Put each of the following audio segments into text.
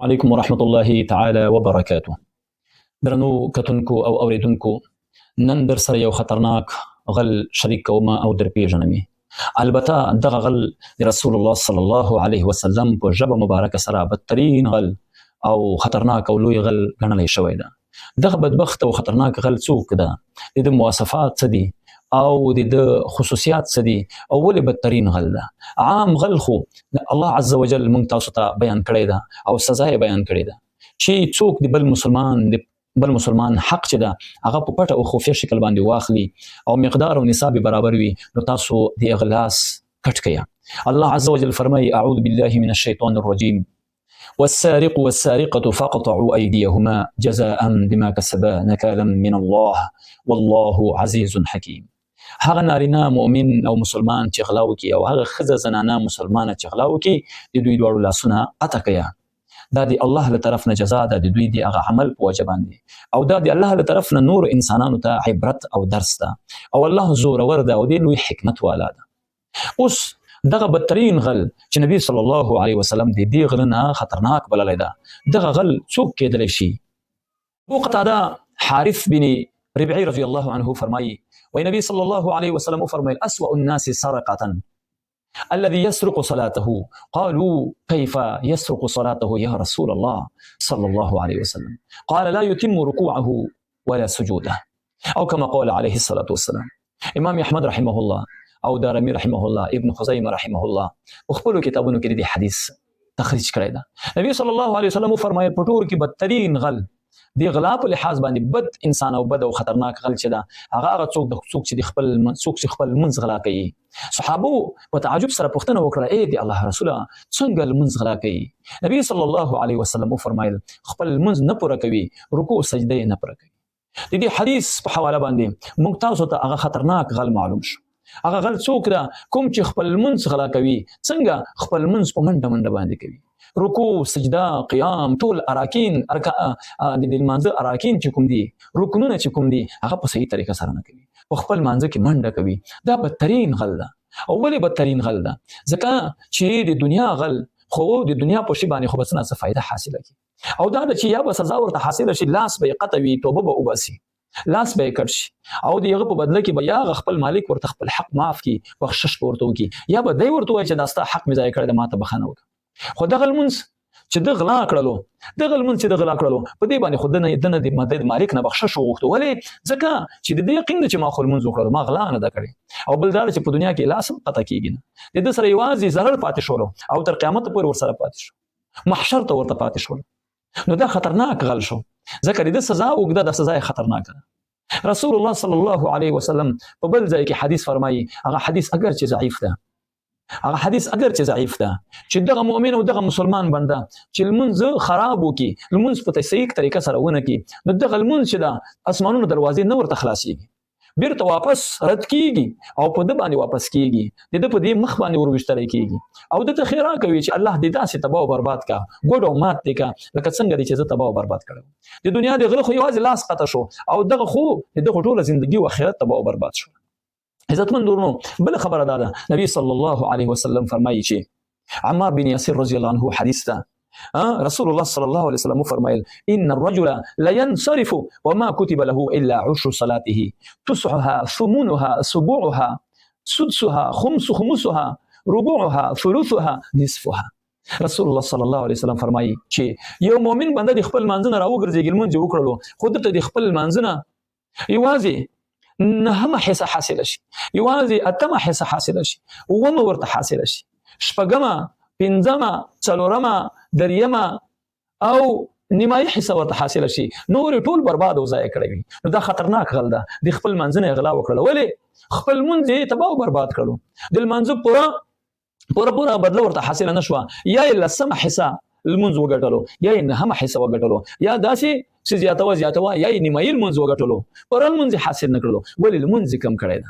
علیکم ورحمت الله تعالی وبرکاته. درنو کتونکو او اوریدونکو، نن در سره یو خطرناک غل شریک کوم او در پیژنم. البته دغه غل د رسول الله صلی الله علیه وسلم په ژبه مبارکه سره بدترین غل او خطرناک او لوی غل ګڼلی شوی ده. دغه بدبخت او خطرناک غل څوک ده، د ده مواصفات څه دي او د ده خصوصیات څه دي او ولې بدترین غل ده؟ عام غل خو الله عز وجل موږ تاسو ته بیان کړی ده او سزا یې بیان کړې ده چې څوک د بل مسلمان د بل مسلمان حق چې ده هغه په پټه او خفیه شکل باندې واخلي او مقدار او نصاب برابر وي، نو تاسو د اغلاس کټ کیا. الله عز وجل فرمایي: اعوذ بالله من الشیطان الرجیم، والسارق والسارقة فاقطعوا أيديهما جزاء بما كسبا نكالا من الله والله عزيز حكيم. هغه نارینه مؤمن او مسلمان چې غلا وکړي او هغه ښځه زنانه مسلمانه چې غلا وکړي، د دوی دواړو لاسونه قطع کړه. دا د الله له طرف نه جزا ده د دوی د هغه عمل په وجه باندې، او دا د الله له طرف نه نور انسانانو ته عبرت او درس ده، او الله زورور ده او دی لوی حکمت والا ده. اوس دغه بدترین غل چې نبی صلی الله علیه وسلم د دې غل نه خطرناک بللی ده، دغه غل څوک کېدلی شي؟ ابو قتاده حارث بن ربعي رضی الله عنه فرمایي، وای نبی صلی الله علیه وسلم فرمایل: اسوأ الناس سرقة الذي يسرق صلاته. قالوا: كيف يسرق صلاته يا رسول الله صلى الله عليه وسلم؟ قال: لا يتم ركوعه ولا سجوده، او كما قال عليه الصلاة والسلام. امام احمد رحمه الله او دارمي رحمه الله، ابن خزیمه رحمه الله په خپلو کتابونو کې د حدیث تخریج کړی ده. نبی صلی الله علیه وسلم فرمایل، په ټولو کې بدترین غل، د غلا په لحاظ باندې بد انسان او بد او خطرناک غل چې ده، هغه هغه څوک د څوک چې د خپل څوک چې خپل منځ غلا کوي. صحابو په تعجب سره پوښتنه وکړه: ای دی الله رسوله، څنګه لمونځ غلا کوي؟ نبی صلی الله علیه وسلم فرمایل، خپل لمونځ نه پوره کوي، رکوع سجده نه پوره کوي. د دې حدیث په حواله باندې موږ تاسو ته هغه خطرناک غل معلوم شو. هغه غل څوک ده؟ کوم چې خپل لمونځ غلا کوي. څنګه؟ خپل لمونځ په منډه منډه باندې کوي. رکوع، سجده، قیام، ټول اراکین، ارکا د دې لمانځه اراکین چې کوم دي، رکنونه چې کوم دي، هغه په صحیح طریقه سره نه کوي، په خپل مانځه کې منډه کوي. دا بدترین غل ده. او ولې بدترین غل ده؟ ځکه چې د دنیا غل خو د دنیا په شی باندې خو به څه نا څه فایده حاصله کړي، او دا چې یا به سزا ورته حاصله شي، لاس به یې قطع وي، توبه به وباسي، لاس به یې کټ شي، او د هغه په بدله کې به یا هغه خپل مالک ورته خپل حق معاف کړي، بخشش به ورته وکړي، یا به دی ورته ووایي چې دا ستا حق مې ضایع کړی دی، ما ته بخښنه وکړه. خو دغه لمونځ چې ده غلا کړلو، دغه لمونځ چې ده غلا کړلو، په دې باندې خو ده نه د مالک نه بخشش وغوښتو. ولې؟ ځکه چې د دې یقین ده چې ما خو لمونځ وکړلو، ما غلا نه ده کړې. او بل دا چې په دنیا کې لاس هم قطع کېږي نه، د ده سره یوازې ضرر پاتې شولو او تر قیامت پورې ورسره پاتې شو، محشر ته ورته پاتې شول. نو دا خطرناک غل شو، ځکه د سزا اوږده د سزا خطرناک ده. رسول الله صلی الله علیه وسلم په بل ځای کې حدیث فرمایي، هغه حدیث اگر چې ضعیف ده، هغه حدیث اگر چې ضعیف ده، چې دغه مؤمن او دغه مسلمان بنده چې لمونځ خراب وکي، لمونځ په صحیح طریقه سره ونه کي، نو دغه لمونځ چې ده اسمانونو دروازې نه ورته خلاصيږي، بیرته واپس رد کیږي او په ده باندې واپس کیږي، د ده په دې مخ باندې ورویشتلی کیږي، او ده ته خیرا کوي چې الله دې داسې تباه او برباد کا، ګډ او مات دې کا، لکه څنګه دې چې زه تباه او برباد کړم. د دنیا د غله خو یوازې لاس قطع شو، او دغه خو د دغه ټوله زندگی او آخرت تباه او برباد شو. عزتمند ورونو، بل خبره دا ده، نبی صلی الله علیه وسلم فرمایي چې عمار بن ياسر رضی الله عنه حدیث ده، رسول الله صلى الله عليه وسلم فرمایل: ان الرجل لا ينصرف وما كتب له الا عشر صلاته، تسعها، ثمنها، سبعها، سدسها، خمس خمسها، ربعها، ثلثها، نصفها. رسول الله صلی الله علیه وسلم فرمایي چې یو مؤمن بنده د خپل مانځنه راوګرځېږي، لمونځ یې وکړلو، خو ده ته د خپل مانځنه یوازې نهمه حصه حاصله شي، یوازې اتمه حصه حاصله شي، اوومه ورته حاصله شي، شپږمه، پنځمه، څلورمه، دریمه او نیمایي حصه ورته حاصله شي، نور ټول برباد او ضایع کړی وي. نو دا خطرناک غل ده، د خپل منځنه غلا وکړله. ولې؟ خپل منځ یې تباه او برباد کړلو، د لمانځه پوره پوره پوره بدله ورته حاصله نه شوه، یا یې لسمه حصه لمونځ وګټلو، یا یې نهمه حصه وګټلو، یا داسې څه زیاته وه زیاته وه، یا یې نیمایي لمونځ وګټلو، پوره لمونځ یې حاصل نه کړلو. ولې؟ لمونځ یې کم کړی ده.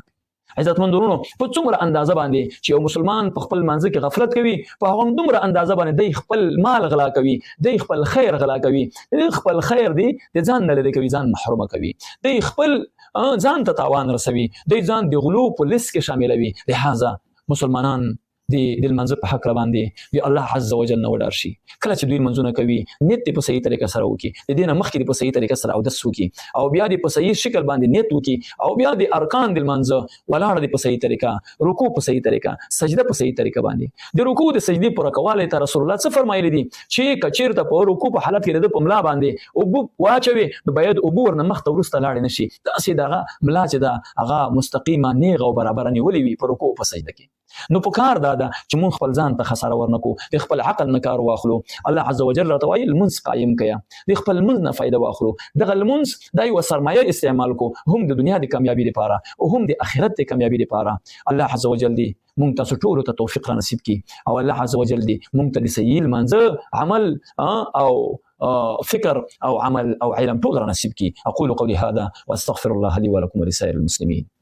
عزتمند ورونو، په څومره اندازه باندې چې یو مسلمان په خپل منځ کې غفلت کوي، په هغه دومره اندازه باندې دی خپل مال غلا کوي، دی خپل خیر غلا کوي، دی خپل خیر دی د ځان نه لرې کوي، ځان محرومه کوي، دی خپل ځان ته تاوان رسوي، دی ځان د غلو په لیست کې شاملوي. لهذا مسلمانان د د لمانځه په حق باندې د الله عز وجل نه وډار شي. کله چې دوی لمونځونه کوي، نیت دې په صحیح طریقه سره وکړي، د دې نه مخکې دې په صحیح طریقه سره اودس وکړي، او بیا دې په صحیح شکل باندې نیت وکړي، او بیا د ارکان د لمانځه ولاړه دې په صحیح طریقه، رکوع په صحیح طریقه، سجده په صحیح طریقه باندې. د رکوع د سجدې پوره کوالی ته رسول الله څه فرمایلی دي؟ چې که چیرته په رکوع په حالت کې د په ملا باندې اوبه واچوي، نو باید اوبه ورنه مخته وروسته لاړې نه شي، داسې دغه ملا چې ده هغه مستقیمه، نیغه او برابره نیولې وي په رکوع په سجده کې. نو په کار دا ده چې مونږ خپل ځان ته خساره ورنکو، د خپل عقل نه کار واخلو. الله عز وجل راته وایي لمونځ قایم کړه، د خپل لمونځ نه فایده واخلو. دغه لمونځ دا یوه سرمایه استعمال کو، هم د دنیا د کامیابی لپاره او هم د آخرت د کامیابی لپاره. الله عز وجل دی مونږ تاسو ټولو ته توفیق را نصیب کړي، او الله عز وجل دی مونږ ته د صحیح لمانځه عمل او فکر او عمل او علم ټول را نصیب کړي. اقول قولي هذا واستغفر الله لي ولكم ولسائر المسلمين.